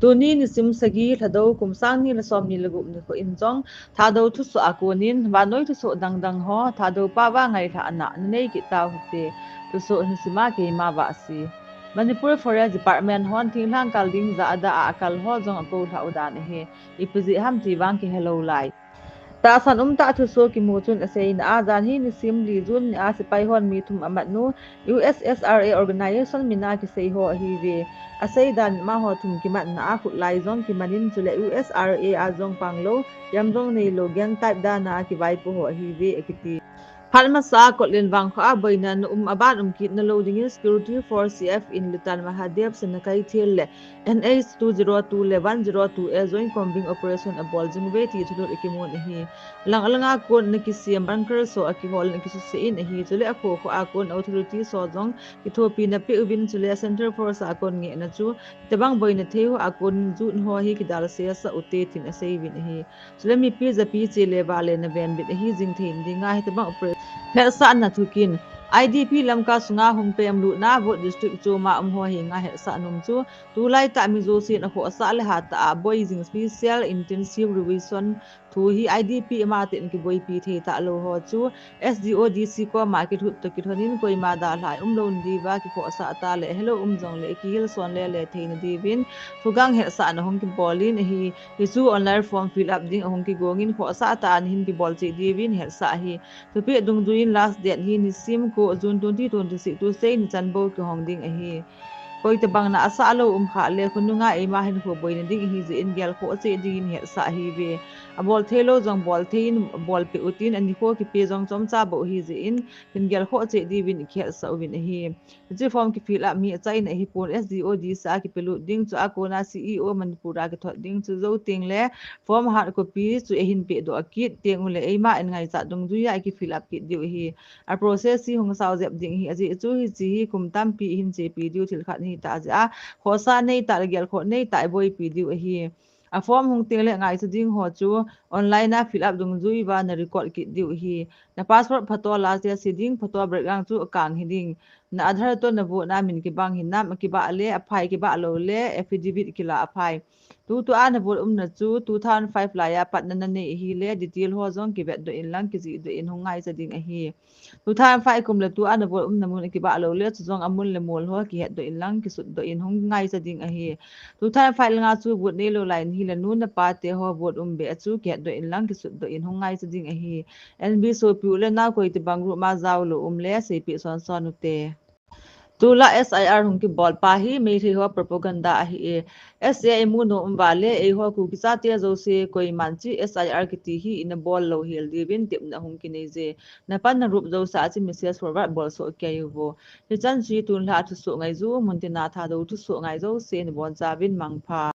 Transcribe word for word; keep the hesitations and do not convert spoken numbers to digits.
Tuni nisim sagi Lhadou kum sang ni le som ni le gup nikho in jong Thadou thusoh a konin vannoi thusoh dangdang ho Thadou pao a ngailhahna nanei kit tauhite. Thusoh nisima keima Vahsi. Manipur Forest Department hon thinglhang kal ding jahda a akal ho jong akoulhah u dan ahi. Ipi jeh ham ti vang kihelou lai. Tahsan umtah thusoh kimu chun aseina a, janhi nisim li June ni a sepai hon mi thum amat nu U S S R A organization mina kisei ho ahiuve. Asei dan in amaho thum kimatna a khutlai jong kimanin chule U S R A a jong panglou, yam jong neilou gang type dan a kivaipo ho ahiuve akiti. Phat masa a Kotlen vangkho a boina na um aban um kitna lou dingin security force C F in Lieutenant Mahadev Senakeithel le N H two zero two le one zero two A joint combing operation abol jing uve ti thulut akimun ahi. Alang alang a kon ana kisem bunker ho akihol ana kisuse in ahi. Chule akho kho a kon authority ho jong kithopina pe uvin chule central force a kon ngehna chu hitobang boina thei ho a kon jut ho hi kidalse sah ute tin asei uvin ahi. Chule mipi japi che le vale na venbit ahi jing thei dinga hitobang operation lhetsahna thukin I D P Lamka sunga hung pemlutna Vaud district chom a um ho henga hetsah nom chu tulai tah mi jousen akhohsah le hatah a boi jing special intensive revision thu hi I D P amatin kiboipi thei talou ho chu S D O D C koma kilhut toh kilhonin koima dalha umlou nadiuva kikhohsah ta le helou um jongle kihilson lele theina diuvin thugang hetsahna hung kibolin ahi. Hichu online form fill up ding ahung kigongin khohsah tah a nahin kibol cheh diuvin hetsah ahi. Thupeh dungjuiyin last date hi nisim ko June twenty twenty-six tusei nichan bou kihong ding ahi. Koitobang na asah lou umkhah le khonunga eima hinkho boina ding ahi jeh in gelkhoh cheh dingin hetsah ahiuve. Abol theilou jong bol theiyin bolpeh utin anikho kipe jong chomcha bou ahi jeh in hin gelkhoh cheh diuvin kihetsah uvin ahi. Hiche form ki fill up hi achaina ahipon S D O D C a kipelut ding chu akona C E O Manipur a kithot ding chu jou tengle form hard copy chu eihin pehdoh akit tengule eima in ngaichat dungjuiya iki fill up kit diu ahi. A process hi hung sao jep ding ahi, ajeh chu hiche hi kum tampi ihin chepi diu thil khat ahitah jeh a khohsah neitah le gelkhoh neitah iboipi diu ahi. A form hung tengle ngaicha ding ho chu online a fill up dungjuiva na record kit diu ahi. Na passport photo last date hi ding, photo background chu akang hiding. Na Aadhaar toh na vote na min kibang hinam, akibah le aphai, kibah loule affidavit kila aphai. Tutua na vote umna chu two thousand five laiya patna nanei ahile detail ho jong kivetdoh inlang kijihdoh in hung ngaicha ding ahi. Two thousand five kum le tua na vote umna mun akibah loule chujong amun le mol ho kihetdoh inlang kisutdoh in hung ngaicha ding ahi. Two thousand five langa chu vote neilou lai nahile nu napa teho vote um beh a chu kihetdoh inlang kisutdoh in hung ngaicha ding ahi. N B sopi u le nao koitobang group ma jaolou umle seipeh sonson ute. Tulai S I R hung kibol pa hi Meitei ho propaganda ahi e. S A imu nom um vale eiho Kuki chate jouse koiman chi S I R kiti hi ina bollou hel diuvin tepna hung kineije. Napan na group jouse a chi message forward bolsoh kei uvo. Hichan chu tunlha thusoh ngaiju, muntina Thadou thusoh ngai jouse nabonchauvin mangpha.